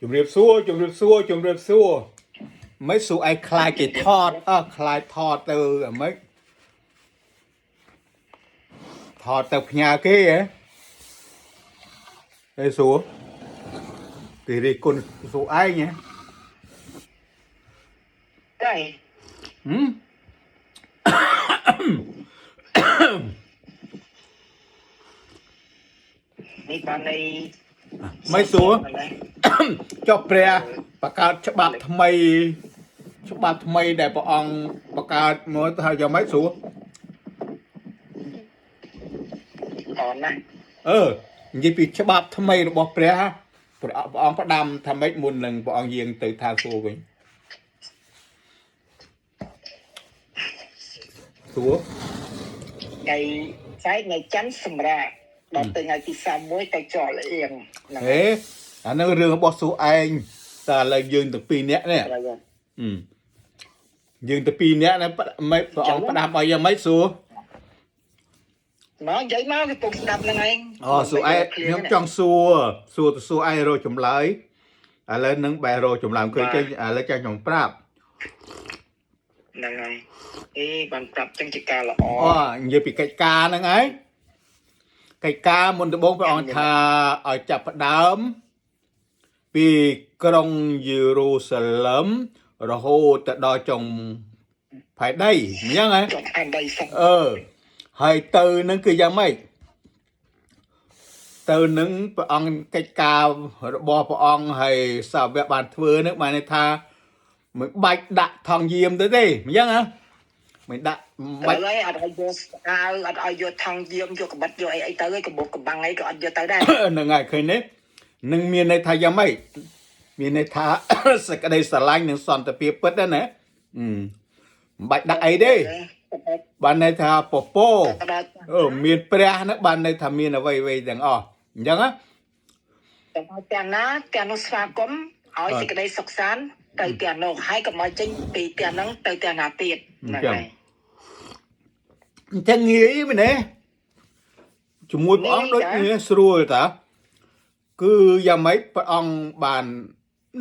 ជំរាបសួរជំរាបសួរជំរាបសួរមិនសួរឯងខ្លាចគេថតអើខ្លាចថតទៅអាម៉េចថតទៅផ្ញើគេហ៎ឯសួរគេរិះគន់សួរឯងហ៎ ដែរ ហឹម នេះបាននៃ មិនសួរ ចុះព្រះបង្កើតច្បាប់ថ្មី ច្បាប់ថ្មីដែលព្រះអង្គបង្កើតមកថាយ៉ាងម៉េចសួរ អនណា អឺនិយាយពីច្បាប់ថ្មីរបស់ព្រះព្រះអង្គផ្ដាំថាម៉េចមុននឹងព្រះអង្គយាងទៅឋានសួគ៌វិញសួរ ថ្ងៃស្អែកថ្ងៃច័ន្ទសម្រាប់ដល់ទៅថ្ងៃទី31ទៅចលអៀងហ្នឹង ហេអានឹងរឿងរបស់សួរឯងតែឥឡូវយើងទាំងពីរនាក់នេះ ត្រូវហើយ អឺយើងទាំងពីរនាក់នេះមិនព្រះអង្គផ្ដាំឲ្យយ៉ាងម៉េចសួរ មកនិយាយមកគេពុកស្ដាប់ហ្នឹងឯង អូសួរឯងខ្ញុំចង់សួរសួរទៅសួរឯងរកចម្លើយឥឡូវនឹងបែររកចម្លើយឃើញចេញឥឡូវចាស់ខ្ញុំប្រាប់ ហ្នឹងហើយអេបានប្រាប់ចឹងជាការល្អ អូនិយាយពីកិច្ចការហ្នឹងឯងកិច្ចការមុនដំបូងព្រះអង្គថាឲ្យចាប់ផ្ដើមពីក្រុងយេរូសាឡឹមរហូតទៅដល់ចុងផែនដីអញ្ចឹងហ៎ ចុះផែនដីសិន អឺហើយទៅនឹងគឺយ៉ាងម៉េចទៅនឹងព្រះអង្គកិច្ចការរបស់ព្រះអង្គហើយសាវកបានធ្វើនឹងបានន័យថាមិនបាច់ដាក់ថងយាមទៅទេអញ្ចឹងហ៎មិនដាក់មិនបាច់ ឥឡូវអត់ឲ្យយកអាវអត់ឲ្យយកថង់យាមយកកបិតយកអីអីទៅឯងកបោកកបាំងអីក៏អត់យកទៅដែរ ហ្នឹងហើយឃើញទេនឹងមានន័យថាយ៉ាងម៉េចមានន័យថា សេចក្តីស្រឡាញ់និងសន្តិភាពពិតហ្នឹងណាអឺមិនបាច់ដាក់អីទេបានន័យថាពពក ដល់ អឺមានព្រះហ្នឹងបានន័យថាមានអ្វីអ្វីទាំងអស់អញ្ចឹងណា តែទាំងណាទាំងនោះស្វាគមន៍ឲ្យសេចក្តីសុខសាន្តទៅទាំងនោះហើយកុំឲ្យចេញពីទាំងហ្នឹងទៅទាំងណាទៀតហ្នឹងហើយ អញ្ចឹងងាយមែនទេជាមួយព្រះអង្គដូចគ្នាស្រួលតាគឺយ៉ាងម៉េចព្រះអង្គបាន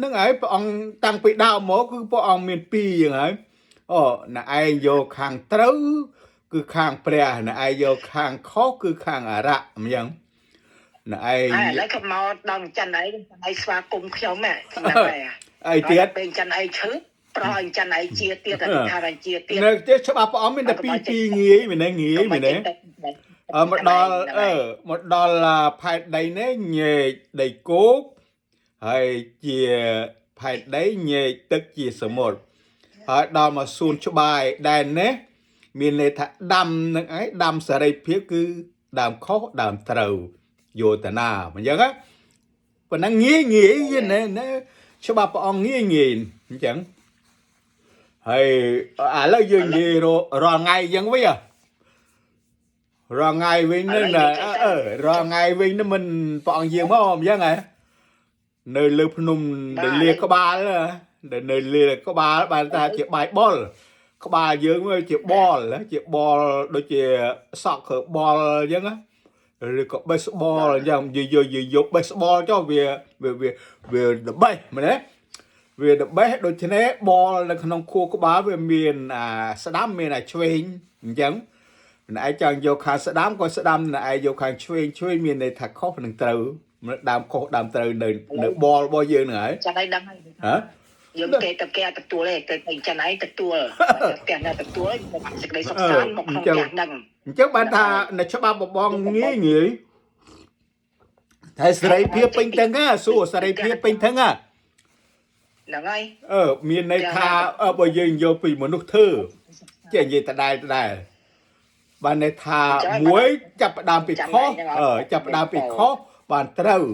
នឹងហើយព្រះអង្គតាំងពីដើមមកគឺព្រះអង្គមានពីរយ៉ាងហើយអូណែឯងយកខាងត្រូវគឺខាងព្រះណែឯងយកខាងខុសគឺខាងអរៈអញ្ចឹងណែឯង ហើយឥឡូវក៏មកដល់ចិនឯងឯងស្វាគមន៍ខ្ញុំហ្នឹងហើយ អីទៀត ពេលចិនឯងឈឺប្រោះឲ្យចិនឯងជាទៀតតែថាឯងជាទៀត នៅទេច្បាប់ព្រះអង្គមានតែពីរពីរងាយមែនទេងាយមែនទេ អឺមកដល់អឺមកដល់ផែនដីនេះញែកដីគោកហើយជាផែនដីញែកទឹកជាសមុទ្រហើយដល់មកសួនច្បារដែននេះមានន័យថាដាំនឹងឯងដាំសេរីភាពគឺដើមខុសដើមត្រូវយោតនាអញ្ចឹងណាប៉ុណ្ណឹងងាយងាយណាណាច្បាប់ព្រះអង្គងាយងាយអញ្ចឹងហើយឥឡូវយើងនិយាយរាល់ថ្ងៃអញ្ចឹងវិញហ៎ រាល់ថ្ងៃវិញហ្នឹងណាអឺរាល់ថ្ងៃវិញហ្នឹងមិនព្រះអង្គយាងមកអញ្ចឹងហ៎នៅលើភ្នំដែលលាក្បាលដែលនៅលាក្បាលបានថាជាបាយបុលក្បាលយើងវាជាបលជាបលដូចជាសក់គឺបលអញ្ចឹងណាឬក៏ baseball អញ្ចឹងយកយកយក baseball ចុះវាវាវាវា the best មែនទេវា the best ដូច្នេះបលនៅក្នុងខួរក្បាលវាមានអាស្ដាំមានអាឆ្វេងអញ្ចឹង ណែឯងចង់យកខាងស្ដាំក៏ស្ដាំណែឯងយកខាងឆ្វេងឆ្វេងមានន័យថាខុសនឹងត្រូវដើមខុសដើមត្រូវនៅនៅបលរបស់យើងហ្នឹងហើយ ចិនឯងដឹងហើយ ហ៎ យើងគេទៅគេទទួលទេទៅចិនឯងទទួលផ្ទះណាទទួលសេចក្តីសុខសាន្តមកក្នុងផ្ទះហ្នឹង អញ្ចឹងបានថានៅច្បាប់បបងងាយងាយតែសេរីភាពពេញទាំងហ่าសួរសេរីភាពពេញទាំងហ่า ហ្នឹងហើយ អឺមានន័យថាបើយើងយកពីមនុស្សធ្វើចេះនិយាយដដែលដដែលបានន័យថាមួយចាប់ផ្ដើមពីខុសអឺចាប់ផ្ដើមពីខុសបានត្រូវ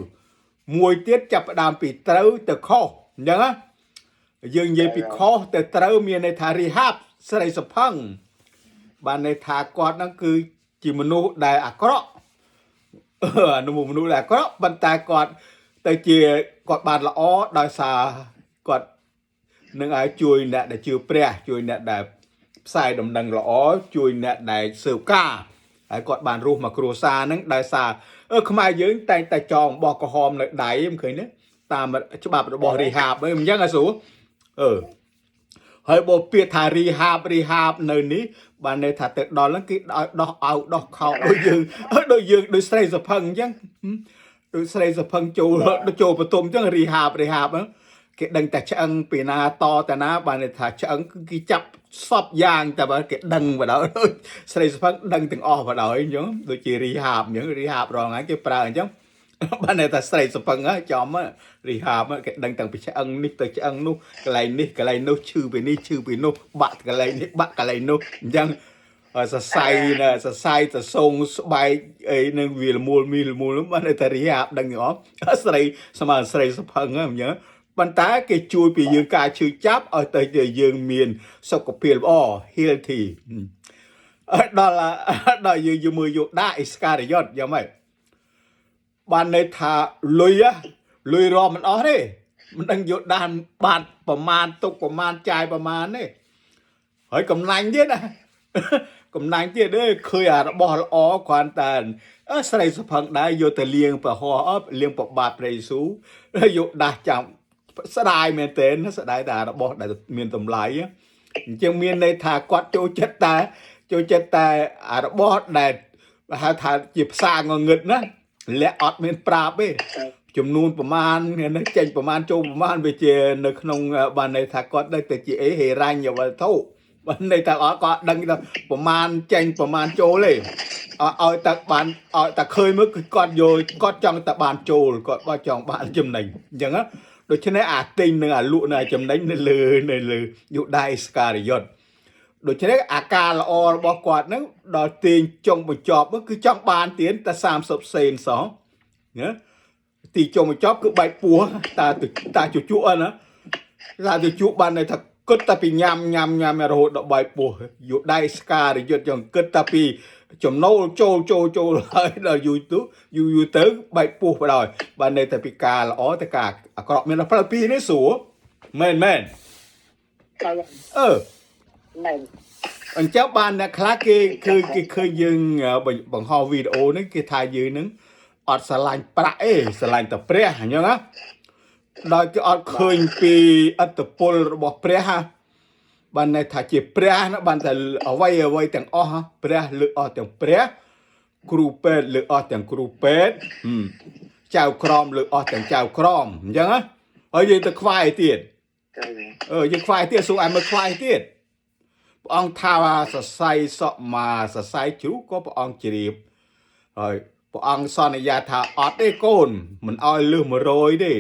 មួយទៀតចាប់ផ្ដើមពីត្រូវទៅខុសអញ្ចឹងណាយើងនិយាយពីខុសទៅត្រូវមានន័យថារីហាបស្រីសុផឹងបានន័យថាគាត់ហ្នឹងគឺជាមនុស្សដែលអាក្រក់អឺអានោះមនុស្សដែលអាក្រក់ប៉ុន្តែគាត់ទៅជាគាត់បានល្អដោយសារគាត់នឹងឲ្យជួយអ្នកដែលជឿព្រះជួយអ្នកដែលផ្សាយដំណឹងល្អជួយអ្នកដែលស៊ើបការហើយគាត់បានរស់មកគ្រួសារហ្នឹងដោយសារអឺខ្មែរយើងតែងតែចងបោះក្រហមនៅដៃមិនឃើញទេ តាមច្បាប់របស់រីហាបអីអញ្ចឹងអាស៊ូអឺហើយបើពាក្យថារីហាបរីហាបនៅនេះបានន័យថាទៅដល់ហ្នឹងគេឲ្យដោះអោដោះខោដូចយើងដូចយើងដូចស្រីសភឹងអញ្ចឹងដូចស្រីសភឹងចូលចូលបន្ទប់អញ្ចឹងរីហាបរីហាបហ្នឹងគេដឹងតែឆ្អឹងពីណាតតាណាបានន័យថាឆ្អឹងគឺគេចាប់សពយ៉ាងតែបើគេដឹងបណ្ដោយដូចស្រីសភឹងដឹងទាំងអស់បណ្ដោយអញ្ចឹងដូចជារីហាបអញ្ចឹងរីហាបរាល់ថ្ងៃគេប្រើអញ្ចឹង បានន័យថាស្រីសពឹងហ៎ចំហ៎រីហាបហ៎គេដឹងតាំងពីឆ្អឹងនេះទៅឆ្អឹងនោះកន្លែងនេះកន្លែងនោះឈឺពីនេះឈឺពីនោះបាក់កន្លែងនេះបាក់កន្លែងនោះអញ្ចឹងសរសៃណាសរសៃសសងស្បែកអីនឹងវាលមូលមីលមូលនោះបានន័យថារីហាបដឹងទាំងអស់ស្រីស្មើស្រីសពឹងហ៎អញ្ចឹងប៉ុន្តែគេជួយពីយើងការឈឺចាប់ឲ្យទៅជាយើងមានសុខភាពល្អ healthy ដល់ដល់យើងយមើលយូដាអ៊ីស្ការីយ៉ុតយ៉ាងម៉េច បានន័យថាលុយហ៎លុយរាប់មិនអស់ទេមិនដឹងយកដានបានប្រមាណទុកប្រមាណចាយប្រមាណទេហើយកំណាញ់ទៀតណា កំណាញ់ទៀតទេឃើញអារបស់ល្អគ្រាន់តែអើស្រីសុផឹងដែរយកទៅលៀងប្រហោះអើលៀងប្របាទព្រះយេស៊ូវហើយយកដាស់ចាំស្ដាយមែនទែនស្ដាយតែអារបស់ដែលមានតម្លៃហ៎អញ្ចឹងមានន័យថាគាត់ចូលចិត្តតែចូលចិត្តតែអារបស់ដែលហៅថាជាផ្សារងងឹតណា លាក់អត់មានប្រាប់ទេចំនួនប្រមាណនេះចេញប្រមាណចូលប្រមាណវាជានៅក្នុងបានន័យថាគាត់នៅតែជាអីហេរញ្ញវត្ថុបានន័យថាអត់គាត់ដឹងថាប្រមាណចេញប្រមាណចូលទេឲ្យតែបានឲ្យតែឃើញមើលគឺគាត់យកគាត់ចង់តែបានចូលគាត់បើចង់បានចំណេញអញ្ចឹងណាដូច្នេះអាទិញនិងអាលក់នៅចំណេញនៅលើនៅលើយូដាអ៊ីស្ការីយ៉ុតដូច្នេះអាការល្អរបស់គាត់ហ្នឹងដល់ទាញចុងបញ្ចប់គឺចង់បានទៀនតែ30សេនសោះណាទីចុងបញ្ចប់គឺបែកពោះតាតាជជក់ណាតាជជក់បានន័យថាគិតតែពីញ៉ាំញ៉ាំញ៉ាំរហូតដល់បែកពោះយូដៃស្ការយុទ្ធចង់គិតតែពីចំណូលចូលចូលចូលហើយដល់យូរទៅយូរយូរទៅបែកពោះបណ្ដោយបានន័យថាពីការល្អទៅការអាក្រក់មានផ្លូវពីរនេះស្រួលមែនមែន ត្រូវ អឺ មែន អញ្ចឹងបានអ្នកខ្លះគេគឺគេឃើញយើងបង្ហោះវីដេអូនេះគេថាយើងនឹងអត់ស្រឡាញ់ប្រាក់ទេស្រឡាញ់តែព្រះអញ្ចឹងណាដោយគេអត់ឃើញពីឥទ្ធិពលរបស់ព្រះហ่ะបានន័យថាជាព្រះណាបានតែអ្វីអ្វីទាំងអស់ហ่ะព្រះលើកអស់ទាំងព្រះគ្រូពេទ្យលើកអស់ទាំងគ្រូពេទ្យហឹមចៅក្រមលើកអស់ទាំងចៅក្រមអញ្ចឹងណាហើយយើងទៅខ្វាយទៀត ត្រូវ អឺយើងខ្វាយទៀតសួរឲ្យមើលខ្វាយទៀតព្រះអង្គថាសរសៃសក់មកសរសៃជ្រូកក៏ព្រះអង្គជ្រាបហើយព្រះអង្គសន្យាថាអត់ទេកូនមិនឲ្យលើស100ទេ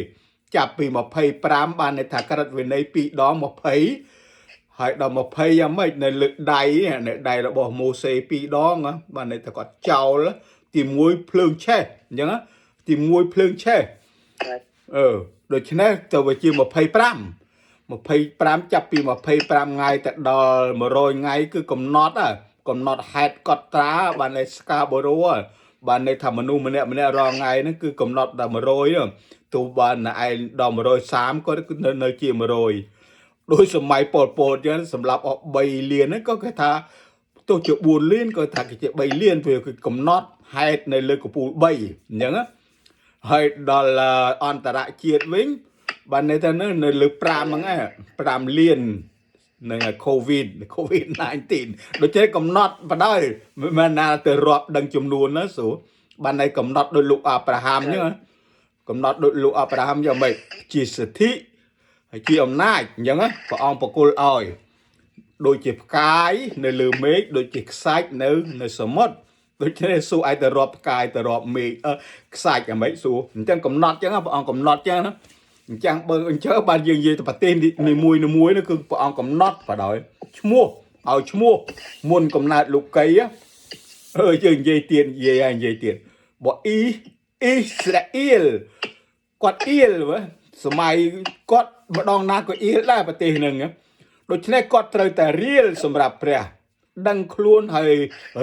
ចាប់ពី25បានន័យថាក្រិតវិន័យ2ដង20ហើយដល់20យ៉ាងម៉េចនៅលើកដៃនៅដៃរបស់ម៉ូសេ2ដងណាបានន័យថាគាត់ចោលទី1ភ្លើងឆេះអញ្ចឹងណាទី1ភ្លើងឆេះ ត្រូវ អឺដូច្នេះទៅវាជា25 25ចាប់ពី25ថ្ងៃទៅដល់100ថ្ងៃគឺកំណត់ហ่ะកំណត់ហេតុកត់ត្រាបានន័យស្កាបូរ៉ូបានន័យថាមនុស្សម្នាក់ម្នាក់រាល់ថ្ងៃហ្នឹងគឺកំណត់ដល់100ហ្នឹងទោះបានឯងដល់130ក៏គឺនៅនៅជា100ដោយសម័យប៉ុលពតចឹងសម្រាប់អស់3លានហ្នឹងក៏គេថាទោះជា4លានក៏ថាគេជា3លានព្រោះគឺកំណត់ហេតុនៅលើកពូល3អញ្ចឹងណា ហើយដល់អន្តរជាតិវិញបានន័យថានៅនៅលើ5ហ្នឹងឯង5លាននឹង COVID COVID-19 ដូច្នេះកំណត់បដ ாய் មិនមែនណាទៅរាប់ដឹងចំនួនណាស្រួលបានន័យកំណត់ដោយលោកអាប់រ៉ាហាំអញ្ចឹងណាកំណត់ដោយលោកអាប់រ៉ាហាំយ៉ាងម៉េចជាសិទ្ធិហើយជាអំណាចអញ្ចឹងណាព្រះអង្គប្រគល់ឲ្យដូចជាផ្កាយនៅលើមេឃដូចជាខ្សាច់នៅនៅសមុទ្រដូច្នេះសួរឲ្យទៅរាប់ផ្កាយទៅរាប់មេឃអឺខ្សាច់យ៉ាងម៉េចសួរអញ្ចឹងកំណត់អញ្ចឹងណាព្រះអង្គកំណត់អញ្ចឹងណាអញ្ចឹងបើអញ្ចឹងបានយើងនិយាយទៅប្រទេសនីមួយៗនោះគឺព្រះអង្គកំណត់បដ ாய் ឈ្មោះឲ្យឈ្មោះមុនកំណើតលោកីហ៎អឺយើងនិយាយទៀតនិយាយហើយនិយាយទៀតបើអ៊ីអ៊ីស្រាអែលគាត់អៀលវ៉សម័យគាត់ម្ដងណាក៏អៀលដែរប្រទេសហ្នឹងណាដូច្នេះគាត់ត្រូវតែរៀលសម្រាប់ព្រះ ដឹងខ្លួនហើយ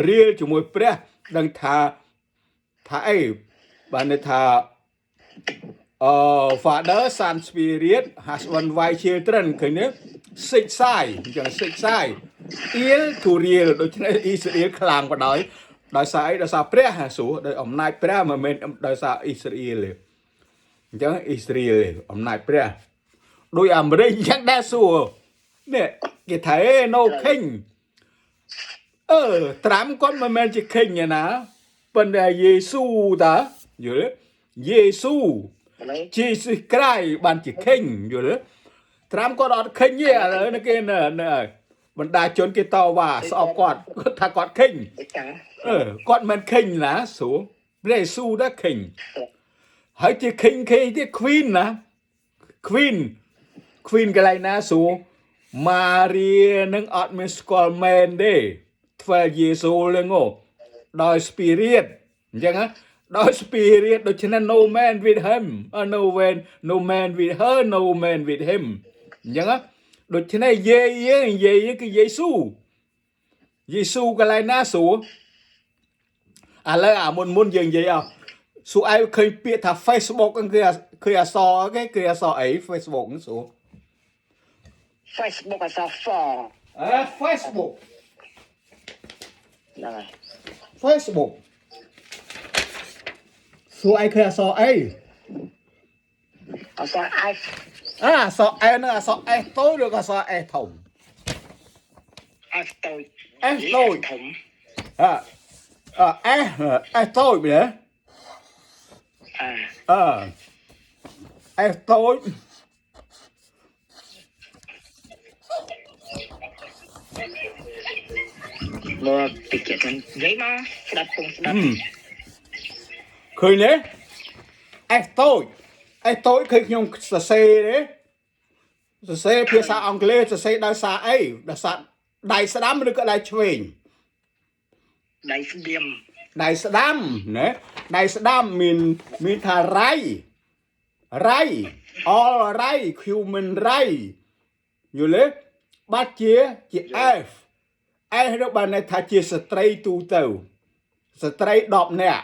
រៀលជាមួយព្រះដឹងថាថាអីបានន័យថាអឺ Father Son Spirit Husband Wife Children ឃើញទេសិចសាយអញ្ចឹងសិចសាយអៀល to real ដូច្នេះអ៊ីស្រាអែលខ្លាំងបដ ாய் ដោយសារអីដោយសារព្រះហ่าសួរដោយអំណាចព្រះមិនមែនដោយសារអ៊ីស្រាអែលទេអ អញ្ចឹងអ៊ីស្រាអែលអំណាចព្រះដោយអាមេរិកអញ្ចឹងដែរសួរនេះគេថាអេ no king អឺត្រាំគាត់មិនមែនជា king ទេណាប៉ុន្តែយេស៊ូតាយល់ទេយេស៊ូ ឥឡូវ Jesus Christ បានជា king យល់ទេត្រាំគាត់អត់ king ទេឥឡូវនេះគេនៅនៅបណ្ដាជនគេតវ៉ាស្អប់គាត់គាត់ថាគាត់ king អញ្ចឹង អឺគាត់មិន king ណាស្រួលព្រះយេស៊ូដែរ king ហើយជា king គេទៀត queen ណា queen queen កន្លែងណាស្រួលម៉ារីនឹងអត់មានស្គាល់មែនទេធ្វើយេស៊ូនឹងហ៎ដោយ spirit អញ្ចឹងហ៎ដោយ spirit ដូច្នេះ no man with him no man no man with her no man with him អញ្ចឹងហ៎ដូច្នេះយាយយើងយាយគឺយេស៊ូយេស៊ូកន្លែងណាស្រួលឥឡូវអាមុនមុនយើងនិយាយអស់សួរឯងឃើញពាក្យថា Facebook ហ្នឹងគឺឃើញអក្សរគេគឺអក្សរអី Facebook ហ្នឹងសួរ Facebook អស for អើ Facebook ហ្នឹងហើយ Facebook សួរឯងឃើញអក្សរអី អស F អាអក្សរ F ហ្នឹងអក្សរ S តូចឬក៏អក្សរ S ធំ F តូច F តូច ធំ អអ S S តូចមែនទេ អា អឺ S តូច មកតិចទៀតនិយាយមកស្ដាប់ពងស្ដាប់ ឃើញទេ S តូច S តូចឃើញខ្ញុំសរសេរទេសរសេរភាសាអង់គ្លេសសរសេរដោយសារអីដោយសារដៃស្ដាំឬក៏ដៃឆ្វេង ដៃស្បៀម ដៃស្ដាំណាដៃស្ដាំមានមានថា right right all right human right យល់ទេបាត់ជាជា F F នោះបានន័យថាជាស្ត្រីទូទៅស្ត្រី10នាក់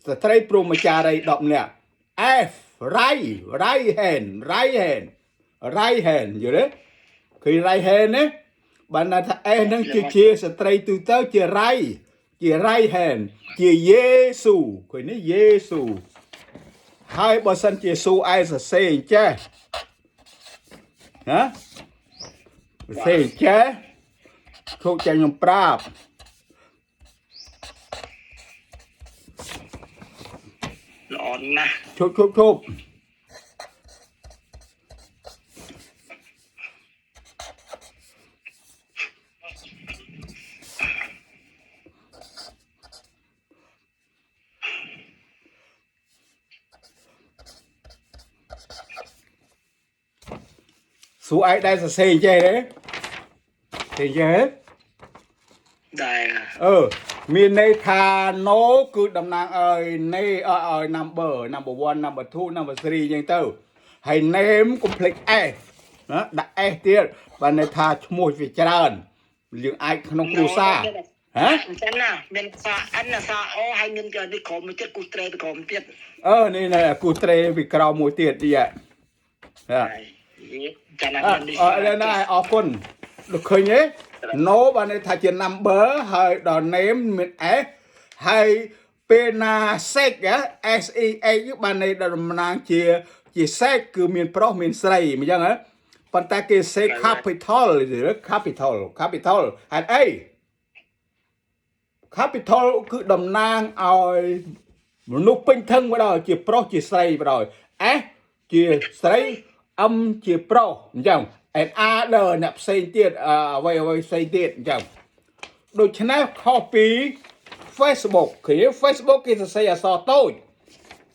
ស្ត្រីព្រហ្មចារី10នាក់ F right right hand right hand right hand យល់ទេឃើញ right hand ណាបានន័យថា S ហ្នឹងជាជាស្ត្រីទូទៅជា right ជា right hand ជាយេស៊ូឃើញនេះយេស៊ូហើយបើសិនជាស៊ូឯងសរសេរអញ្ចេះណាសរសេរអញ្ចេះឈោកចាញ់ខ្ញុំប្រាប់ ល្អណាស់ ឈប់ឈប់ឈប់ស៊ូឯងដែរសរសេរអញ្ចេះទេទេអញ្ចេះទេ ដែរ អឺមានន័យថា no គឺតំណាងឲ្យ ne ឲ្យ number number 1 number 2 number 3អញ្ចឹងទៅហើយ name complex S ណាដាក់ S ទៀតបានន័យថាឈ្មោះវាច្រើនយើងអាចក្នុងគ្រួសារហ៎ អញ្ចឹងណាមានអស N អស O ហើយមានគេនេះក្រុមមួយទៀតគូត្រេទៅក្រុមទៀត អឺនេះណែគូត្រេពីក្រោមមួយទៀតនេះហ៎ ហើយចាណា អ មាននេះ អឺណែអរគុណដូចឃើញទេ no បានន័យថាជា number ហើយដល់ name មាន S ហើយពេលណា sex ហ៎ S E H បានន័យដល់តំណាងជាជា sex គឺមានប្រុសមានស្រីអញ្ចឹងហ៎ប៉ុន្តែគេ say capital ឬ capital capital ហេតុអី capital គឺតំណាងឲ្យមនុស្សពេញធឹងបណ្ដោយជាប្រុសជាស្រីបណ្ដោយ S ជាស្រី M ជាប្រុសអញ្ចឹង and other អ្នកផ្សេងទៀតអឺអ្វីអ្វីផ្សេងទៀតអញ្ចឹងដូច្នេះខុសពី Facebook គេ Facebook គេសរសេរអក្សរតូច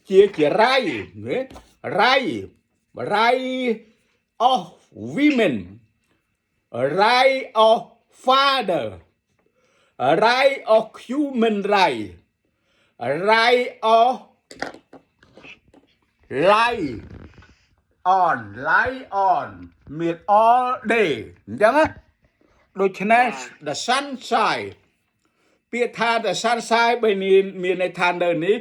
ជាជា right ណា right right of women right of father right of human right right of life on light on មាន all day អញ្ចឹងណាដូច្នេះ the sunshine ពាក្យថា the sunshine បើមានមានន័យថានៅនេះ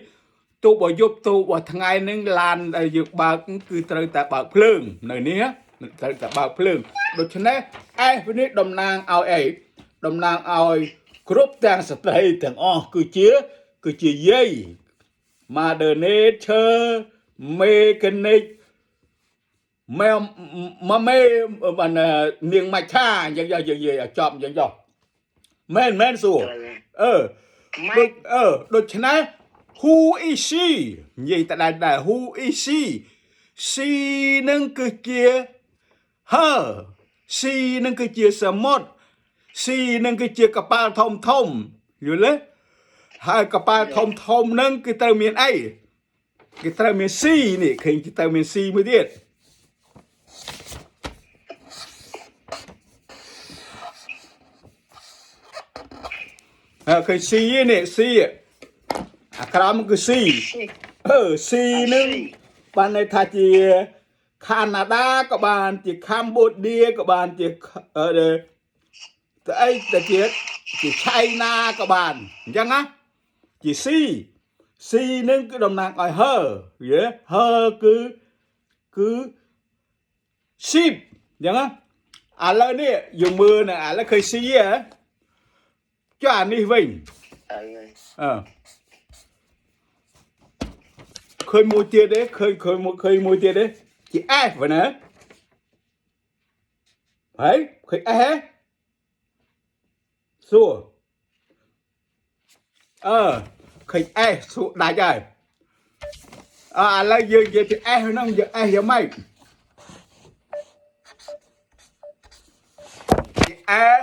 ទោះបើយប់ទោះបើថ្ងៃហ្នឹងឡានដែលយើងបើកគឺត្រូវតែបើកភ្លើងនៅនេះណាត្រូវតែបើកភ្លើងដូច្នេះ S នេះតំណាងឲ្យអីតំណាងឲ្យគ្រប់ទាំងស្ត្រីទាំងអស់គឺជាគឺជាយាយ Mother Nature Mechanic មែមកមេបាននាងម៉ាច់ឆាអញ្ចឹងយកយើងនិយាយឲ្យចប់អញ្ចឹងចុះមែនមែនសួរអឺ ម៉ែ ដូចអឺដូច្នេះ who is she និយាយតដែរដែរ who is she she នឹងគឺជា her she នឹងគឺជាសមុទ្រ she នឹងគឺជាកប៉ាល់ធំធំយល់ទេហើយកប៉ាល់ធំធំនឹងគឺត្រូវមានអីគេត្រូវមាន C នេះឃើញគេត្រូវមាន C មួយទៀត អើឃើញ C នេះ C អាក្រមគឺ C អឺ C នឹងបានន័យថាជាកាណាដាក៏បានជាកម្ពុជាក៏បានជាអឺទៅអីទៅជាជាឆៃណាក៏បានអញ្ចឹងណាជា C C នឹងគឺតំណាងឲ្យ her យេ her គឺគឺ ship អញ្ចឹងណាឥឡូវនេះយើងមើលណាឥឡូវឃើញ C ហ៎ចុះអានេះវិញ អឺ អើឃើញមួយទៀតទេឃើញឃើញមួយឃើញមួយទៀតទេជា F វិញណាហើយឃើញ F ហ៎សួរអឺឃើញ S សួរដាច់ហើយអើឥឡូវយើងនិយាយពី S ហ្នឹងយើង S យ៉ាងម៉េចជា S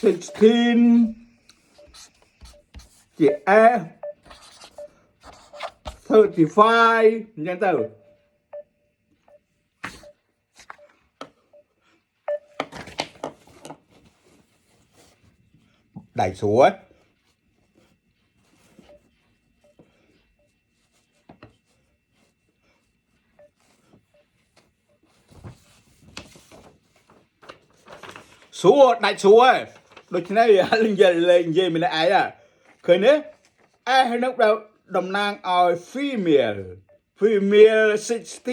16ជា F 35អញ្ចឹងទៅដៃស្រួលស្រួលដាច់ស្រួលហើយដូច្នេះ និយាយលេងនិយាយម្នាក់ឯងហ่ะឃើញទេ S នឹងតំណាងឲ្យ female female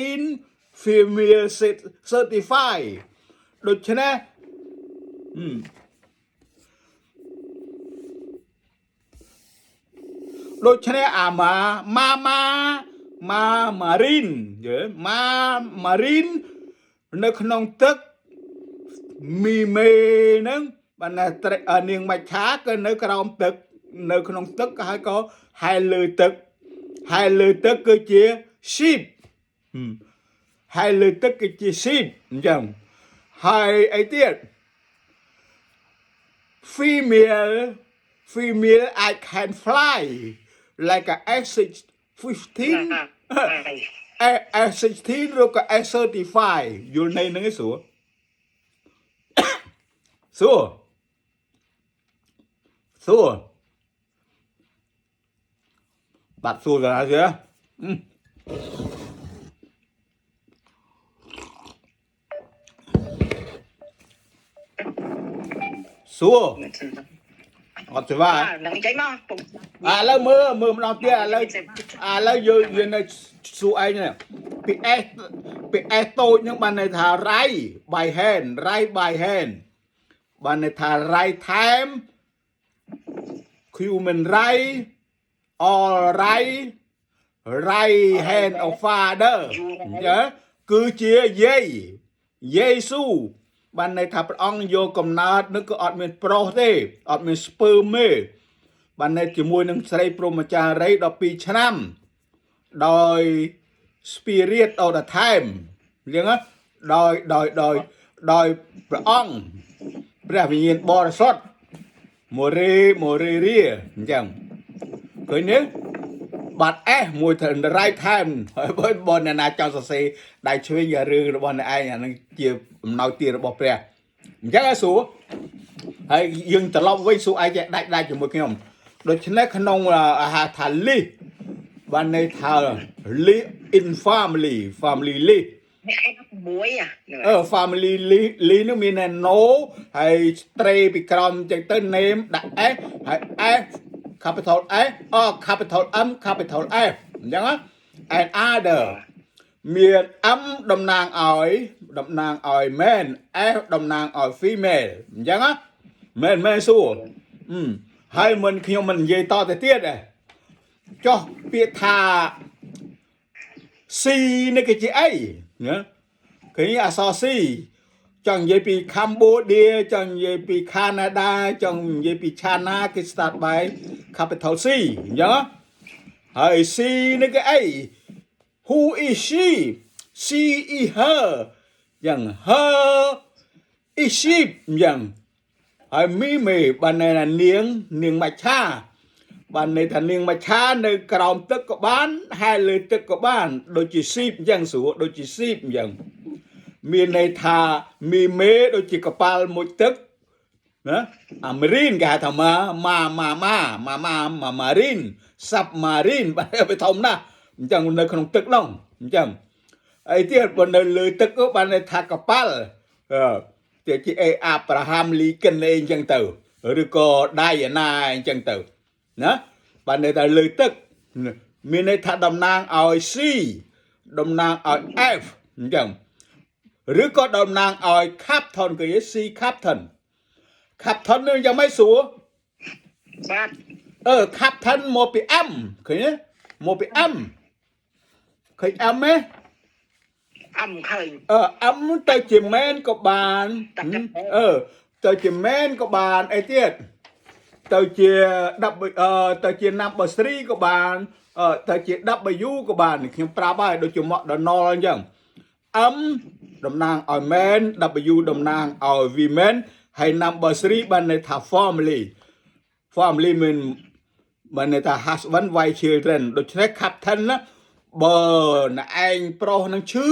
16 female 35ដូច្នេះហឹមដូច្នេះអាម៉ាម៉ាម៉ាម៉ាម៉ារីនយល់ម៉ាម៉ារីននៅក្នុងទឹកមីមេហ្នឹងបានណាត្រីអ่าនាងមច្ឆាក៏នៅក្រោមទឹក នៅក្នុងទឹកហើយក៏ហែលលើទឹកហែលលើទឹកគឺជា ship ហឹមហែលលើទឹកគឺជា ship អញ្ចឹងហើយអីទៀត female female I can fly like a S15 S16 ឬក៏ S35 យល់ន័យហ្នឹងឯងស្រួល ស្រួលស្រួលបាត់សួរតាណាទេអឺសួរអត់ទេវ៉ា ហ្នឹងចេញមកពុក ឥឡូវមើលមើលម្ដងទៀតឥឡូវឥឡូវយើងយើងនៅសួរឯងនេះពី S ពី S តូចហ្នឹងបានន័យថា right by hand right by hand បានន័យថា right time human right all right right hand of father យល់គឺជាយាយយេស៊ូបានន័យថាព្រះអង្គយកកំណើតនឹងក៏អត់មានប្រុសទេអត់មានស្ពើមទេបានន័យជាមួយនឹងស្រីព្រហ្មចារី12ឆ្នាំដោយ spirit of the time អញ្ចឹងណាដោយដោយដោយដោយព្រះអង្គព្រះវិញ្ញាណបរិសុទ្ធមូរេមូរេរាអញ្ចឹងឃើញទេ បាត់ S មួយត្រូវ right hand ហើយបើបើអ្នកណាចង់សរសេរដៃឆ្វេងជារឿងរបស់អ្នកឯងអានឹងជាអំណោយទានរបស់ព្រះអញ្ចឹងឯងសួរហើយយើងត្រឡប់វិញសួរឯងចេះដាច់ដាច់ជាមួយខ្ញុំដូច្នេះក្នុងអាហារថា list បានន័យថា list in family family list នេះឯង6អាហ្នឹង អឺ family list list នោះមានតែ no ហើយ stray ពីក្រោមអញ្ចឹងទៅ name ដាក់ S ហើយ S capital S អ capital M capital F អញ្ចឹងណា and other មាន M តំណាងឲ្យតំណាងឲ្យ man F តំណាងឲ្យ female អញ្ចឹងណាមែនមែនសួរអឺហើយមិនខ្ញុំមិននិយាយតទៅទៀតទេចុះពាក្យថា C នេះគឺជាអីណាឃើញអក្សរ C ចង់និយាយពី Cambodia ចង់និយាយពី Canada ចង់និយាយពី China គេ start by capital C អញ្ចឹងហើយ C នេះគឺអី Who is she? She is her យ៉ាង her is she អញ្ចឹងហើយមីមេបានន័យថានាងនាងមច្ឆាបានន័យថានាងមច្ឆានៅក្រោមទឹកក៏បានហែលលើទឹកក៏បាន ដូចជា ship អញ្ចឹងស្រួលដូចជា ship អញ្ចឹងមានន័យថាមីមេដូចជាកប៉ាល់មុជទឹកណាអា marine គេហៅថាម៉ាម៉ាម៉ាម៉ាម៉ាម៉ាម៉ា marine submarine បាទវាធំណាស់អញ្ចឹងនៅក្នុងទឹកនោះអញ្ចឹងអីទៀតបើនៅលើទឹកក៏បានន័យថាកប៉ាល់អឺទៅជាអេអាប់រ៉ាហាំលីកិនអីអញ្ចឹងទៅឬក៏ដៃអាណាអញ្ចឹងទៅណាបានន័យថាលើទឹកមានន័យថាតំណាងឲ្យ C តំណាងឲ្យ F អញ្ចឹងឬក៏តំណាងឲ្យ captain គឺ C captain captain នឹងយ៉ាងម៉េចសួរ បាទ អឺ captain មកពី M ឃើញទេមកពី M ឃើញ M ទេ អំឃើញ អឺ M ទៅជា man ក៏បានអឺទៅជា man ក៏បានអីទៀតទៅជា W អឺទៅជា number 3ក៏បានអឺទៅជា W ក៏បានខ្ញុំប្រាប់ហើយដូចជា McDonald អញ្ចឹង M តំណាងឲ្យ man W តំណាងឲ្យ women ហើយ number 3បានន័យថា family family មានបានន័យថា husband wife children ដូច្នេះ captain ណាបើណែឯងប្រុសនឹងឈឺ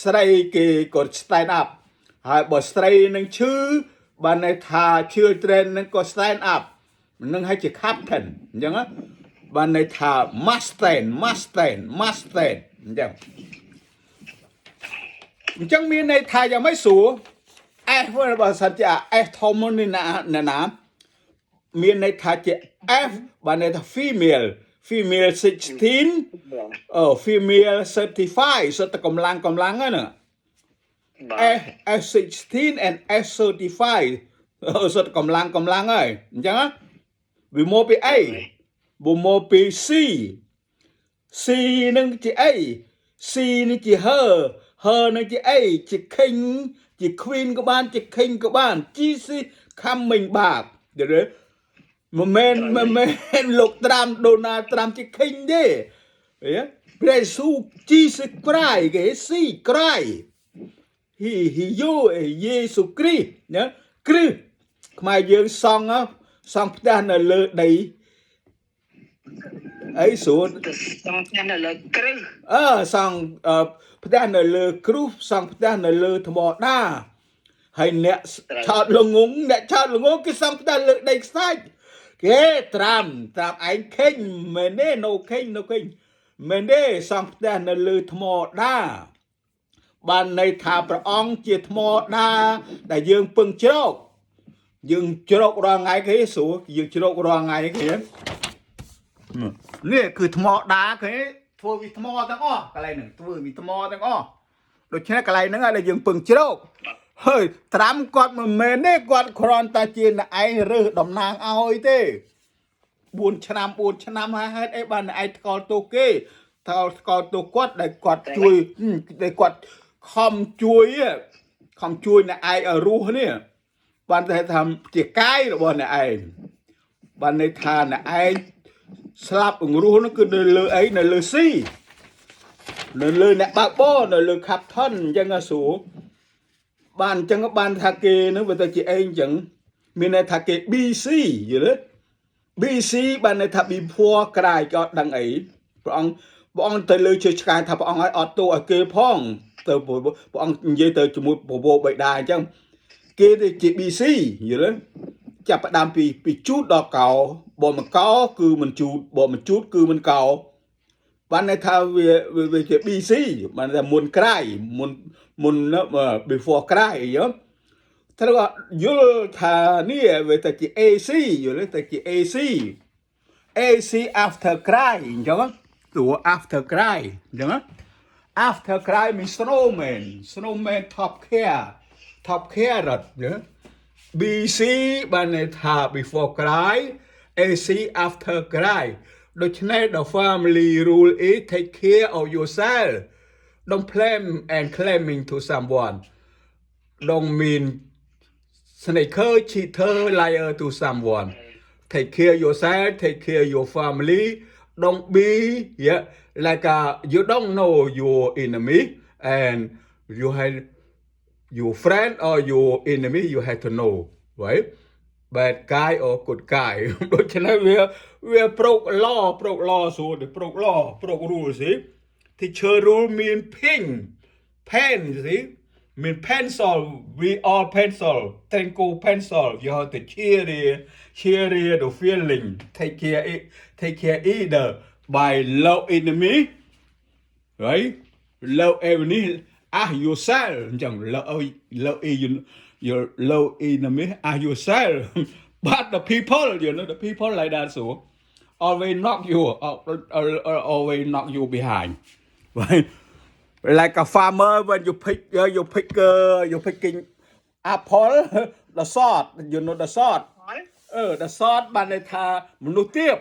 ស្រីគេក៏ stand up ហើយបើស្រីនឹងឈឺបានន័យថា children នឹងក៏ stand up នឹងឲ្យជា captain អញ្ចឹងណាបានន័យថា must stand must stand must stand អញ្ចឹងអញ្ចឹងមានន័យថាយ៉ាងម៉េចសួរ S បើសិនជា S ធំនេះណាណាណាមានន័យថាជា F បានន័យថា female female 16អឺ female 35សុទ្ធតែកម្លាំងកម្លាំងហ្នឹងណា បាទ S S16 and S35 អឺសុទ្ធកម្លាំងកម្លាំងហើយអញ្ចឹងណាវាមកពីអីវាមកពី C C នឹងជាអី C នឹងជា her her នឹងជាអីជា king ជា queen ក៏បានជា king ក៏បាន Jesus coming back យល់ទេមិនមែនមិនមែនលោកត្រាំដូណាល់ត្រាំជា king ទេហ៎ព្រះយេស៊ូវ Jesus Christ គេ C Christ ហ៊ីហ៊ីយូយេស៊ូគ្រីស្ទណាគ្រឹះខ្មែរយើងសង់ហ៎សង់ផ្ទះនៅលើដីអីស្រួល ទៅសង់ផ្ទះនៅលើគ្រឹះ អឺសង់អឺផ្ទះនៅលើគ្រឹះសង់ផ្ទះនៅលើថ្មដាហើយអ្នកឆោតល្ងងអ្នកឆោតល្ងងគេសង់ផ្ទះលើដីខ្សាច់គេត្រាំត្រាំឯងខេងមែនទេ no ខេង no ខេងមែនទេសង់ផ្ទះនៅលើថ្មដាបានន័យថាព្រះអង្គជាថ្មដាដែលយើងពឹងជ្រកយើងជ្រករាល់ថ្ងៃគេស្រួលយើងជ្រករាល់ថ្ងៃគេនេះគឺថ្មដាគេធ្វើពីថ្មទាំងអស់កន្លែងហ្នឹងធ្វើពីថ្មទាំងអស់ដូច្នេះកន្លែងហ្នឹងដែលយើងពឹងជ្រកហើយត្រាំគាត់មិនមែនទេគាត់គ្រាន់តែជាអ្នកឯងរើសតំណាងឲ្យទេ4ឆ្នាំ4ឆ្នាំហើយហេតុអីបានអ្នកឯងថ្កោលទោសគេថ្កោលថ្កោលទោសគាត់ដែលគាត់ជួយដែលគាត់ខំជួយខំជួយអ្នកឯងឲ្យរស់នេះបានតែថាជាកាយរបស់អ្នកឯងបានន័យថាអ្នកឯងស្លាប់អង្រោះនោះគឺនៅលើអីនៅលើស៊ីនៅលើអ្នកបើកបរនៅលើ captain អញ្ចឹងណាស្រួលបានអញ្ចឹងបានថាគេនឹងវាទៅជាអីអញ្ចឹងមានន័យថាគេ BC យល់ទេ BC បានន័យថា before ក្រោយក៏អត់ដឹងអីព្រះអង្គព្រះអង្គទៅលើជឿឆ្កែថាព្រះអង្គឲ្យអត់ទោសឲ្យគេផងទៅព្រះអង្គនិយាយទៅជាមួយពពកបិតាអញ្ចឹងគេទៅជា BC យល់ទេចាប់ផ្ដើមពីពីជូតដល់កោបើមិនកោគឺមិនជូតបើមិនជូតគឺមិនកោបានន័យថាវាវាជា BC បានន័យថាមុនក្រៃមុនមុន before ក្រៃយល់ត្រូវយល់ថានេះវាទៅជា AC យល់ទេទៅជា AC AC after Christ អញ្ចឹងតួ after Christ អញ្ចឹង after Christ មាន snowman snowman top care top care រត់ណា BC បានន័យថា before Christ AC after Christ ដូច្នេះ the family rule is take care of yourself. Don't blame and claiming to someone. Don't mean snaker, cheater, liar to someone. Take care yourself, take care your family. Don't be, yeah, like you don't know your enemy, and you have your friend or your enemy, you have to know, right? Bad guy or good guy. ដូច្នេះវាវា broke law, broke law ស្រួលទេ broke law, broke rule សិ teacher rule mean pin pen สิ mean pencil. We all pencil, thank you, pencil. You have to cheer, cheer the feeling. Take care, take care either by love enemy, right? Love enemy as yourself. អញ្ចឹង love love you, your love enemy as yourself. But the people, the people like that, so always knock you, always knock you behind, right? Like a farmer, when you pick you pick you picking apple, the sort, the sort. អឺ the sort បានន័យថាមនុស្សទៀប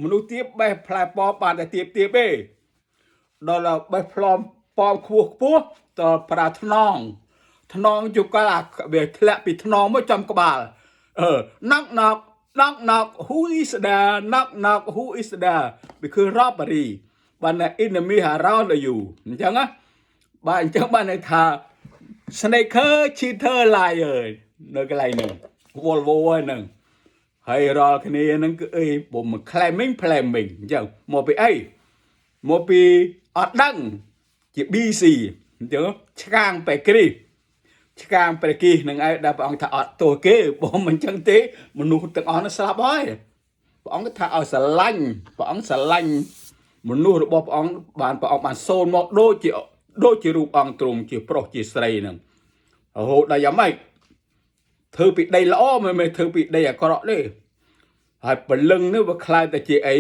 មនុស្សទៀបបេះផ្លែប៉ោមបានតែទៀបទៀបទេដល់បេះផ្លอมប៉ោមខ្ពស់ខ្ពស់តប្រើថ្នងថ្នងជួកាលវាធ្លាក់ពីថ្នងមកចំក្បាលអឺ knock, knock, knock, knock, who is there? Knock, knock, who is there? Because robbery បាន enemy around you. អញ្ចឹងណាបាទអញ្ចឹងបានន័យថា snaker, cheater, liar នៅកន្លែងហ្នឹង Volvo ហ្នឹងហើយរាល់គ្នាហ្នឹងគឺអីពុំ claiming, claiming អញ្ចឹងមកពីអីមកពីអត់ដឹងជា BC អញ្ចឹងឆ្កាងបែគ្រីឆ្កាងព្រះគីនឹងឯងដែលព្រះអង្គថាអត់ទោសគេបើមិនអញ្ចឹងទេមនុស្សទាំងអស់នោះស្លាប់ហើយព្រះអង្គថាឲ្យស្រឡាញ់ព្រះអង្គស្រឡាញ់មនុស្សរបស់ព្រះអង្គបានព្រះអង្គបានសូនមកដូចជាដូចជារូបអង្គទ្រង់ជាប្រុសជាស្រីហ្នឹងរហូតដល់យ៉ាងម៉េចធ្វើពីដីល្អមិនមែនធ្វើពីដីអាក្រក់ទេហើយព្រលឹងនេះវាខ្លាយតែជាអី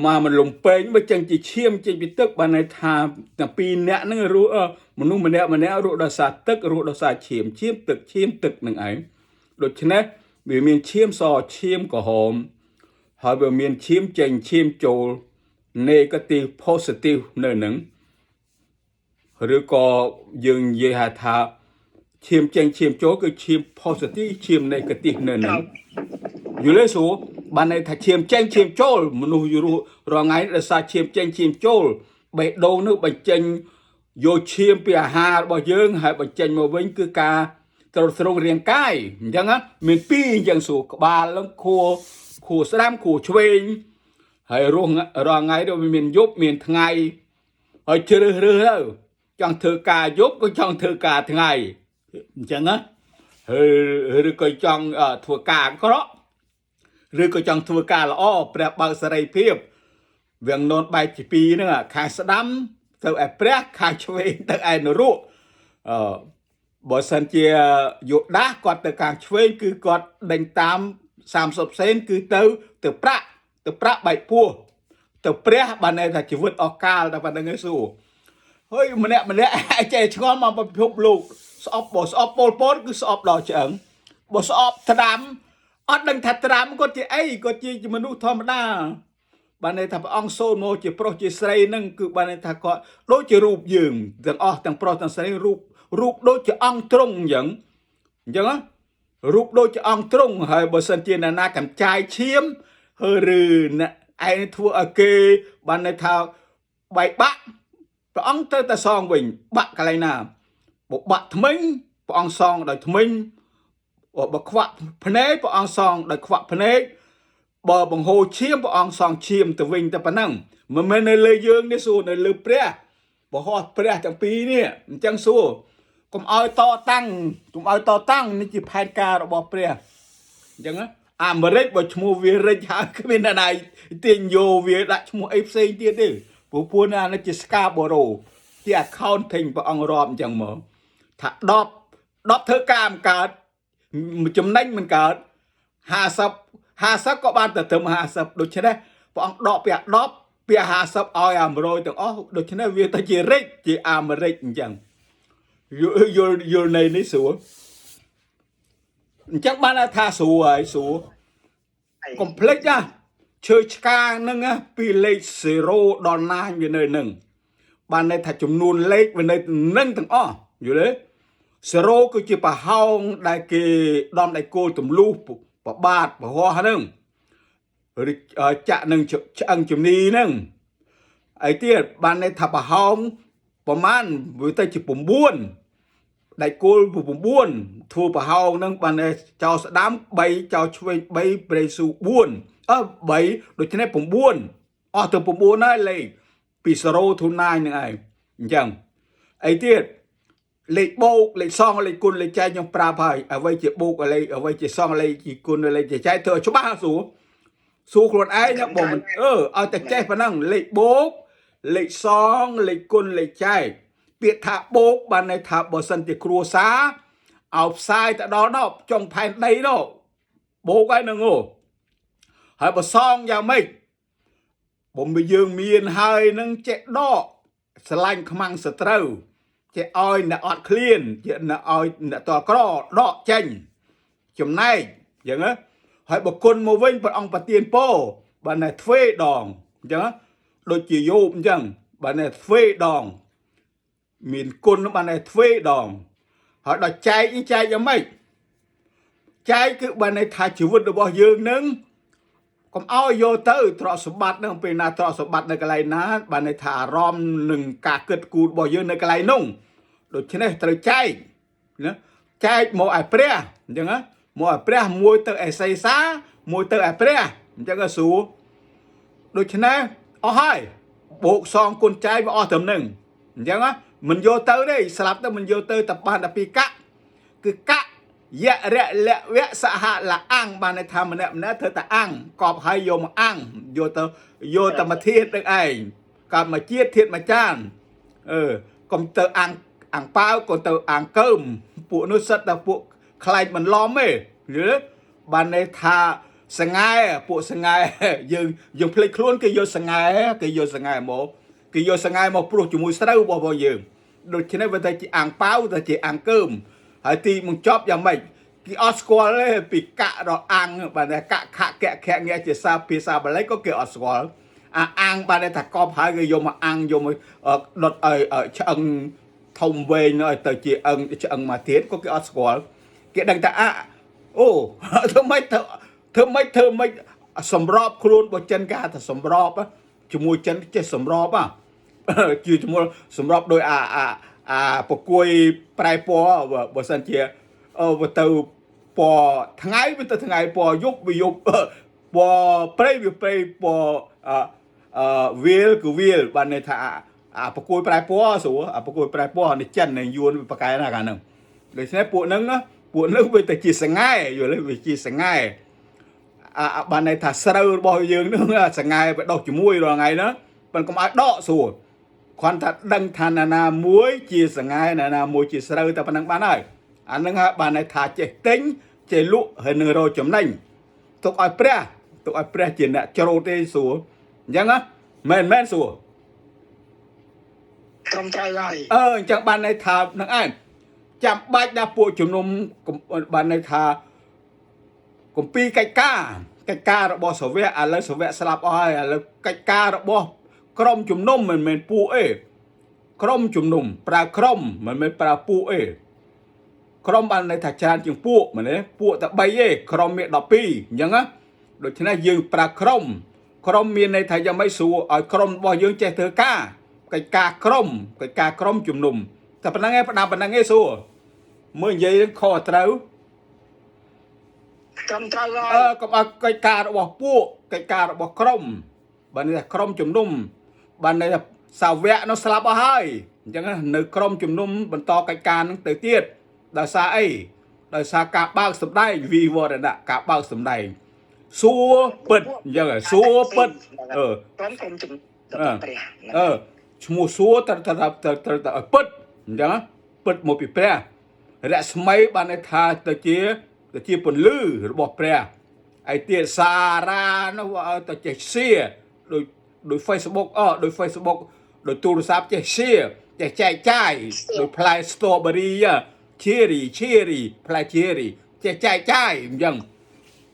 មកមិនលំពេងបើចឹងជាឈាមចេញពីទឹកបានន័យថាទាំងពីរអ្នកហ្នឹងរស់មនុស្សម្នាក់ម្នាក់រស់ដោយសារទឹករស់ដោយសារឈាមឈាមទឹកឈាមទឹកនឹងឯងដូច្នេះវាមានឈាមសឈាមក្រហមហើយវាមានឈាមចេញឈាមចូល negative, positive នៅនឹងឬក៏យើងនិយាយហៅថាឈាមចេញឈាមចូលគឺឈាម positive ឈាម negative នៅនឹងយល់ទេសួរបានន័យថាឈាមចេញឈាមចូលមនុស្សរស់រាល់ថ្ងៃដោយសារឈាមចេញឈាមចូលបេះដូងនោះបញ្ចេញយកឈាមពីអាហាររបស់យើងហើយបញ្ចេញមកវិញគឺការទ្រទ្រង់រាងកាយអញ្ចឹងណាមានពីរអញ្ចឹងសួរក្បាលនឹងខួរខួរស្ដាំខួរឆ្វេងហើយរស់រាល់ថ្ងៃទៅវាមានយប់មានថ្ងៃហើយជ្រើសរើសទៅចង់ធ្វើការយប់ក៏ចង់ធ្វើការថ្ងៃអញ្ចឹងណាហើយឬក៏ចង់ធ្វើការអាក្រក់ឬក៏ចង់ធ្វើការល្អព្រះបើកសេរីភាពវាងននបែកជាពីរហ្នឹងខាងស្ដាំទៅឯព្រះខាងឆ្វេងទៅឯនរកអឺបើសិនជាយូដាសគាត់ទៅខាងឆ្វេងគឺគាត់ដេញតាម30សេនគឺទៅទៅប្រាក់ទៅប្រាក់បែកពោះទៅព្រះបានន័យថាជីវិតអស់កាលតែប៉ុណ្្នឹងឯងសួរហើយម្នាក់ម្នាក់ចេះឆ្ងល់មកពិភពលោកស្អប់បើស្អប់ពលពតគឺស្អប់ដល់ឆ្អឹងបើស្អប់ត្រាំអត់ដឹងថាត្រាំគាត់ជាអីគាត់ជាមនុស្សធម្មតាបានន័យថាព្រះអង្គសូនមកជាប្រុសជាស្រីហ្នឹងគឺបានន័យថាគាត់ដូចជារូបយើងទាំងអស់ទាំងប្រុសទាំងស្រីរូបរូបដូចជាអង្គទ្រង់អញ្ចឹងអញ្ចឹងណារូបដូចជាអង្គទ្រង់ហើយបើសិនជាអ្នកណាកំចាយឈាមឬអ្នកឯងធ្វើឲ្យគេបានន័យថាបែកបាក់ព្រះអង្គត្រូវតែសងវិញបាក់កន្លែងណាបើបាក់ថ្មិញព្រះអង្គសងដោយថ្មិញបើខ្វាក់ភ្នែកព្រះអង្គសងដោយខ្វាក់ភ្នែកបើបង្ហូរឈាមព្រះអង្គសងឈាមទៅវិញតែប៉ុណ្ណឹងមិនមែននៅលើយើងនេះសួរនៅលើព្រះបរោះព្រះទាំងពីរនេះអញ្ចឹងសួរកុំឲ្យតតាំងកុំឲ្យតតាំងនេះជាផែនការរបស់ព្រះអញ្ចឹងណាអាមេរិកបើឈ្មោះវារិចហើយគ្មានអ្នកណាទាញយកវាដាក់ឈ្មោះអីផ្សេងទៀតទេព្រោះពួកណានេះជា Scarborough ជា accounting ព្រះអង្គរាប់អញ្ចឹងមកថា10 10ធ្វើការមិនកើតចំណេញមិនកើត50 50ក៏បានតែត្រឹម50ដូច្នេះព្រះអង្គដកពី10ពី50ឲ្យអា100ទាំងអស់ដូច្នេះវាទៅជារិចជាអាមេរិកអញ្ចឹងយល់យល់យល់នៃនេះស្រួលអញ្ចឹងបានថាស្រួលហើយស្រួលកុំភ្លេចណា ឈើឆ្កាងហ្នឹងណាពីលេខ0ដល់9វានៅហ្នឹងបានន័យថាចំនួនលេខវានៅនឹងទាំងអស់យល់ទេ0គឺជាប្រហោងដែលគេដំដៃគោលទម្លុះប្របាទប្រហោះហ្នឹងឬចាក់នឹងឆ្អឹងជំនីហ្នឹងអីទៀតបានន័យថាប្រហោងប្រមាណវាទៅជា9ដៃគោល9ធ្វើប្រហោងហ្នឹងបានន័យចោលស្ដាំ3ចោលឆ្វេង3ប្រេស៊ូ4អឺ3ដូច្នេះ9អស់ទៅ9ហើយលេខពី0 to 9ហ្នឹងឯងអញ្ចឹងអីទៀតលេខបូកលេខសងលេខគុណលេខចែកខ្ញុំប្រាប់ហើយអ្វីជាបូកលេខអ្វីជាសងលេខជាគុណលេខជាចែកធ្វើឲ្យច្បាស់ស្រួលសួរខ្លួនឯងណាបងមិនអឺឲ្យតែចេះប៉ុណ្ណឹងលេខបូកលេខសងលេខគុណលេខចែកពាក្យថាបូកបានន័យថាបើសិនជាគ្រួសារឲ្យផ្សាយទៅដល់ដល់ចុងផែនដីនោះបូកហើយនឹងអូហើយបើសងយ៉ាងម៉េចបើមិនយើងមានហើយនឹងចេះដកស្រឡាញ់ខ្មាំងសត្រូវចេះឲ្យអ្នកអត់ឃ្លានចេះអ្នកឲ្យអ្នកតក្រដកចេញចំណែកអញ្ចឹងណាហើយបើគុណមកវិញព្រះអង្គប្រទានពរបានតែទ្វេដងអញ្ចឹងណាដូចជាយោបអញ្ចឹងបានតែទ្វេដងមានគុណបានតែទ្វេដងហើយដល់ចែកនេះចែកយ៉ាងម៉េចចែកគឺបានន័យថាជីវិតរបស់យើងនឹងកុំឲ្យយកទៅទ្រព្យសម្បត្តិនឹងពេលណាទ្រព្យសម្បត្តិនៅកន្លែងណាបានន័យថាអារម្មណ៍និងការគិតគូររបស់យើងនៅកន្លែងនោះដូច្នេះត្រូវចែកណាចែកមកឲ្យព្រះអញ្ចឹងណាមកឲ្យព្រះមួយទៅឲ្យសីសាមួយទៅឲ្យព្រះអញ្ចឹងក៏ស្រួលដូច្នេះអស់ហើយបូកសងគុណចែកវាអស់ត្រឹមនឹងអញ្ចឹងណាមិនយកទៅទេស្លាប់ទៅមិនយកទៅតែបានតែពីរកាក់គឺកាក់យៈរៈលវៈសហលអាំងបានន័យថាម្នាក់ម្នាក់ធ្វើតែអាំងកប់ហើយយកមកអាំងយកទៅយកតែមកធាតនឹងឯងកប់មកជាតិធាតមកចានអឺកុំទៅអាំងអាំងប៉ាវក៏ទៅអាំងកើមពួកនោះសិតតែពួកខ្លែងបន្លំទេយល់ទេបានន័យថាសង្ហែពួកសង្ហែយើងយើងភ្លេចខ្លួនគេយកសង្ហែគេយកសង្ហែមកគេយកសង្ហែមកព្រោះជាមួយស្រូវរបស់យើងដូច្នេះវាទៅជាអាំងប៉ាវទៅជាអាំងកើមហើយទីមកចប់យ៉ាងម៉េចគេអត់ស្គាល់ទេពីកាក់ដល់អាំងបាទតែកាក់ខកៈខៈងាជាសាភាសាបាលីក៏គេអត់ស្គាល់អាអាំងបាទតែថាកប់ហើយគេយកមកអាំងយកមកដុតឲ្យឆ្អឹងធំវែងឲ្យទៅជាអឹងឆ្អឹងមកទៀតក៏គេអត់ស្គាល់គេដឹងថាអាអូធ្វើម៉េចធ្វើធ្វើម៉េចធ្វើម៉េចសម្របខ្លួនបើចិនគេហៅថាសម្របជាមួយចិនចេះសម្របជាជាមួយសម្របដោយអាអាអាប្រគួយប្រែពណ៌បើសិនជាអឺបើទៅពណ៌ថ្ងៃវាទៅថ្ងៃពណ៌យប់វាយប់ពណ៌ព្រៃវាព្រៃពណ៌អឺអឺវាលគឺវាលបានន័យថាអាប្រគួយប្រែពណ៌ស្រួលអាប្រគួយប្រែពណ៌នេះចិននិងយួនវាប្រកែណាកាលហ្នឹងដូច្នេះពួកហ្នឹងពួកហ្នឹងវាទៅជាសង្ហែយល់ទេវាជាសង្ហែអាបានន័យថាស្រូវរបស់យើងហ្នឹងសង្ហែវាដុះជាមួយរាល់ថ្ងៃហ្នឹងប៉ុន្តែកុំឲ្យដកស្រួលគ្រាន់តែដឹងថាណានាមួយជាសង្ហែណានាមួយជាស្រូវតែប៉ុណ្្នឹងបានហើយអាហ្នឹងហើយបានន័យថាចេះទិញចេះលក់ហើយនឹងរកចំណេញទុកឲ្យព្រះទុកឲ្យព្រះជាអ្នកច្រូតទេស្រួលអញ្ចឹងណាមែនមែនស្រួល ត្រឹមត្រូវហើយ អឺអញ្ចឹងបានន័យថានឹងឯងចាំបាច់ដល់ពួកជំនុំបានន័យថាគម្ពីរកិច្ចការកិច្ចការរបស់សាវកឥឡូវសាវកស្លាប់អស់ហើយឥឡូវកិច្ចការរបស់ក្រុមជំនុំមិនមែនពួកទេក្រុមជំនុំប្រើក្រុមមិនមែនប្រើពួកទេក្រុមបានន័យថាច្រើនជាងពួកមែនទេពួកតែ3ទេក្រុមមាន12អញ្ចឹងណាដូច្នេះយើងប្រើក្រុមក្រុមមានន័យថាយ៉ាងម៉េចស្រួលឲ្យក្រុមរបស់យើងចេះធ្វើការកិច្ចការក្រុមកិច្ចការក្រុមជំនុំតែប៉ុណ្្នឹងឯងផ្ដាំប៉ុណ្្នឹងឯងស្រួលមើលនិយាយនឹងខុសត្រូវ ត្រឹមត្រូវហើយ អឺកុំឲ្យកិច្ចការរបស់ពួកកិច្ចការរបស់ក្រុមបានន័យថាក្រុមជំនុំបានន័យថាសាវកនោះស្លាប់អស់ហើយអញ្ចឹងណានៅក្រុមជំនុំបន្តកិច្ចការនឹងទៅទៀតដោយសារអីដោយសារការបើកសម្ដែងវិវរណៈការបើកសម្ដែងសួរពិតអញ្ចឹងហ៎សួរពិតអឺ ក្រុមក្រុមជំនុំរបស់ព្រះហ្នឹង អឺឈ្មោះសួរត្រូវត្រូវត្រូវត្រូវតែឲ្យពិតអញ្ចឹងណាពិតមកពីព្រះរស្មីបានន័យថាទៅជាទៅជាពន្លឺរបស់ព្រះឯទៀតសារ៉ានោះឲ្យទៅចេះសៀដូចដូច Facebook អដូច Facebook ដូចទូរស័ព្ទចេះសៀចេះចែកចាយដូចផ្លែ strawberry ឈៀរីឈៀរីផ្លែឈៀរីចេះចែកចាយអញ្ចឹង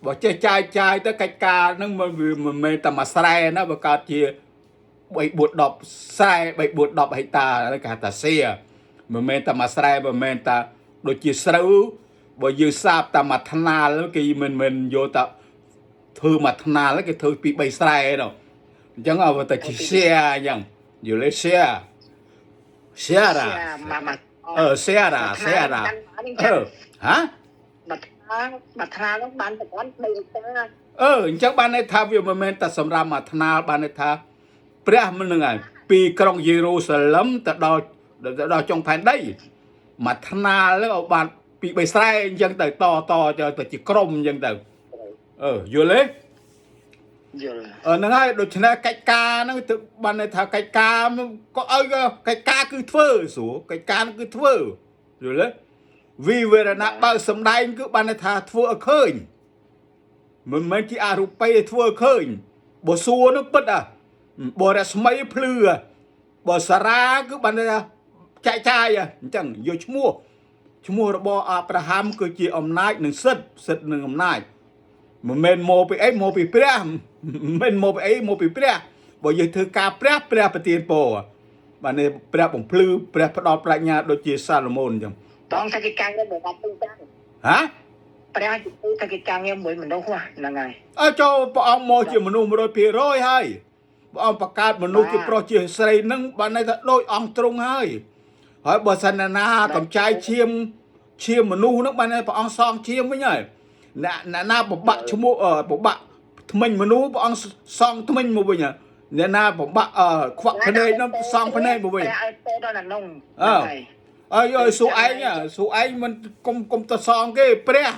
បើចេះចាយចាយទៅកិច្ចការហ្នឹងមិនវាមិនមែនតែមួយស្រែណាបើកើតជា3 4 10ស្រែ3 4 10ហិកតាហ្នឹងគេហៅថា share មិនមែនតែមួយស្រែមិនមែនតែដូចជាស្រូវបើយើងសាបតែមួយថ្នាលគេមិនមែនយកតែធ្វើមួយថ្នាលគេធ្វើពី3ស្រែនោះអញ្ចឹងឲ្យតែជា share អញ្ចឹងយល់ទេ share share មកមក អឺ share share អឺហ៎ មួយថ្នាលមួយថ្នាលនោះបានប្រហែល3ហិកតា អឺអញ្ចឹងបានន័យថាវាមិនមែនតែសម្រាប់មួយថ្នាលបានន័យថាព្រះមិននឹងហើយពីក្រុងយេរូសាឡឹមទៅដល់ចុងផែនដីមួយថ្នាលហ្នឹងឲ្យបានពីបីស្រែអញ្ចឹងទៅតតទៅទៅជាក្រុមអញ្ចឹងទៅអឺយល់ទេ យល់ អឺហ្នឹងហើយដូច្នេះកិច្ចការហ្នឹងទៅបានន័យថាកិច្ចការក៏ឲ្យកិច្ចការគឺធ្វើស្រួលកិច្ចការហ្នឹងគឺធ្វើយល់ទេវិវរណៈបើកសំដែងគឺបានន័យថាធ្វើឲ្យឃើញមិនមែនជាអរូបីឲ្យធ្វើឲ្យឃើញបើសួរនោះពិតអាបើរស្មីភ្លឺអាបើសារ៉ាគឺបានន័យថាចែកចាយអាអញ្ចឹងយកឈ្មោះឈ្មោះរបស់អាប់រ៉ាហាំគឺជាអំណាចនិងសិទ្ធិសិទ្ធិនិងអំណាច មិនមែនមកពីអីមកពីព្រះមិនមែនមកពីអីមកពីព្រះបើយើងធ្វើការព្រះព្រះប្រទានពរបាទនេះព្រះបំភ្លឺព្រះផ្ដល់ប្រាជ្ញាដូចជាសាឡូមោនអញ្ចឹង បងថាកិច្ចការងារមួយបាត់ទៅចឹង ហ៎ ព្រះជាពូថាកិច្ចការងារមួយមនុស្សហ៎ហ្នឹងហើយ អើចូលព្រះអង្គមកជាមនុស្ស100%ហើយព្រះអង្គបង្កើតមនុស្សជាប្រុសជាស្រីនឹងបានន័យថាដូចអង្គទ្រង់ហើយហើយបើសិនណាណាកំចាយឈាមឈាមមនុស្សនឹងបានន័យព្រះអង្គសងឈាមវិញហើយអ្នកអ្នកណាបំបាក់ឈ្មោះអឺបំបាក់ថ្មិញមនុស្សព្រះអង្គសងថ្មិញមកវិញហើយអ្នកណាបំបាក់អឺខ្វាក់ភ្នែកនឹងសងភ្នែកមកវិញ ព្រះឲ្យពោដល់អានោះ អើ អើយអើយសួរឯងសួរឯងមិនកុំកុំទៅសងគេព្រះ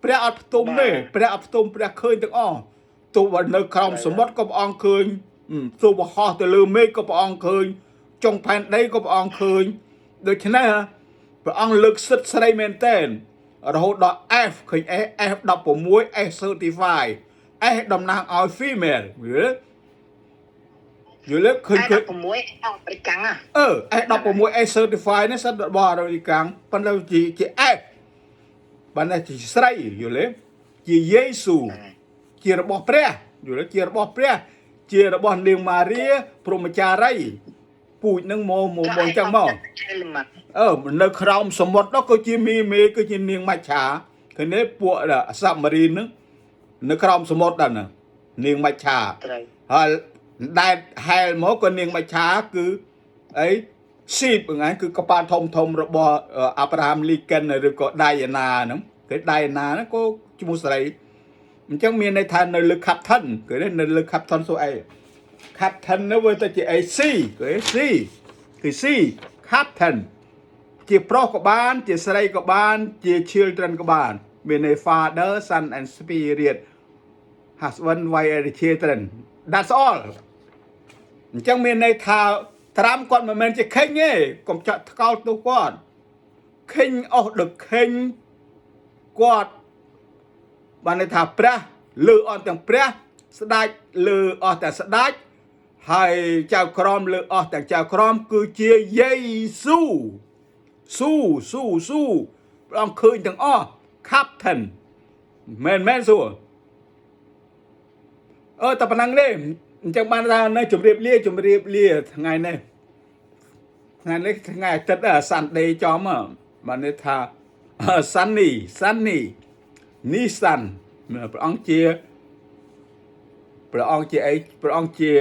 ព្រះអត់ផ្ទុំទេព្រះអត់ផ្ទុំព្រះឃើញទាំងអស់ទោះបើនៅក្រោមសមុទ្រក៏ព្រះអង្គឃើញទោះបើហោះទៅលើមេឃក៏ព្រះអង្គឃើញចុងផែនដីក៏ព្រះអង្គឃើញដូច្នេះព្រះអង្គលើកសិទ្ធិស្រីមែនតែនរហូតដល់ F ឃើញ F F16 S certify S តំណាងឲ្យ female យល់យល់ឃើញឃើញ 16អមេរិកាំងហ៎ អឺ S16 S certify នេះសិតរបស់អាមេរិកាំងប៉ុន្តែជាជា F បានតែជាស្រីយល់ទេជាយេស៊ូជារបស់ព្រះយល់ទេជារបស់ព្រះ ជារបស់នាងម៉ារីព្រហ្មចារីពូជនឹងមកមកមកអញ្ចឹងមកអឺនៅក្រោមសមុទ្រនោះគឺជាមីមេគឺជានាងមច្ឆាឃើញទេពួកសាម៉ារីនហ្នឹងនៅក្រោមសមុទ្រដែរណានាងមច្ឆា ត្រូវ ហើយដែតហែលមកក៏នាងមច្ឆាគឺអីស៊ីបហ្នឹងឯងគឺកប៉ាល់ធំធំរបស់អាប់រ៉ាហាំលីកិនឬក៏ដៃយ៉ាណាហ្នឹងគេដៃយ៉ាណាហ្នឹងក៏ឈ្មោះស្រីអញ្ចឹងមានន័យថានៅលើ captain គេនៅលើ captain សួរអី captain នោះវាទៅជាអី C គេ C គឺ C captain ជាប្រុសក៏បាន ជាស្រីក៏បាន ជា children ក៏បាន មានន័យ father son and spirit husband wife and children that's all អញ្ចឹងមានន័យថាត្រាំគាត់មិនមែនជា king ទេកុំចាក់ថ្កោលទោសគាត់ king of the king គាត់បានន័យថាព្រះលើអស់ទាំងព្រះ ស្ដេចលើអស់ទាំងស្ដេចហើយចៅក្រមលើអស់ទាំងចៅក្រមគឺជាយេស៊ូស៊ូស៊ូស៊ូព្រះអង្គឃើញទាំងអស់ captain មែនមែនសួរអឺតែប៉ុណ្ណឹងទេអញ្ចឹងបានថានៅជម្រាបលាជម្រាបលាថ្ងៃនេះថ្ងៃនេះថ្ងៃអាទិត្យ Sunday ចំបានន័យថា Sunny Sunny Nissan ព្រះអង្គជាព្រះអង្គជាអីព្រះអង្គជា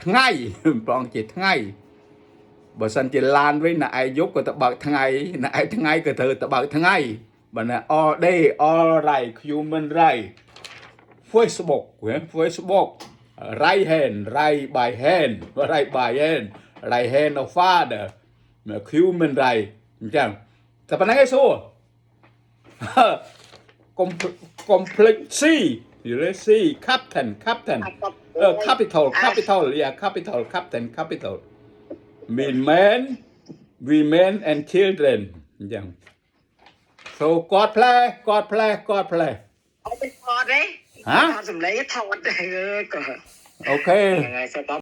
ថ្ងៃព្រះអង្គជាថ្ងៃបើសិនជាឡានវិញណាឯងយប់ក៏ទៅបើកថ្ងៃណាឯងថ្ងៃក៏ត្រូវទៅបើកថ្ងៃបើណា all day all right human right Facebook ហ៎ Facebook right hand right by hand right by hand right hand of father human right អញ្ចឹងតែប៉ុណ្្នឹងឯងសួរ កុំកុំភ្លេច C យល់ទេ C captain captain អឺ capital capital yeah capital captain capital mean men women and children អញ្ចឹង so God bless God bless God bless អត់ទៅថតទេ ហ៎ ថតសម្លេងថតទេអើយក៏ okay ហ្នឹងហើយសូម